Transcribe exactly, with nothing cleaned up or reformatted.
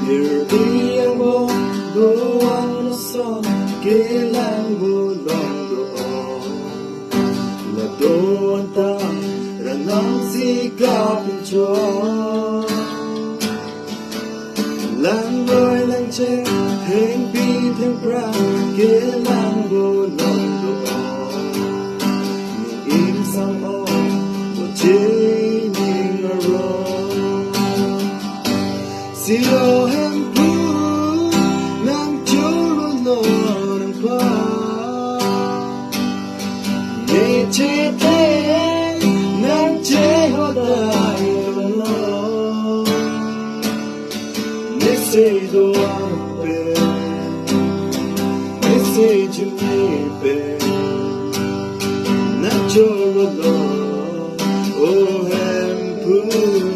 Irdi angbong do-an ason kelang bolong do-o. La do-an ta ranang si kapinchot. Langroi langcheng, thengpi thengphrang kelang bolong do-o. Ning ingsam-o, boche ning arong. Silo Hemphu nangchoro non nangphan. Nangchethe nangchehodai lo. Nangse do-an pen, nangse chini pen, nangchoro lo, O Hemphu.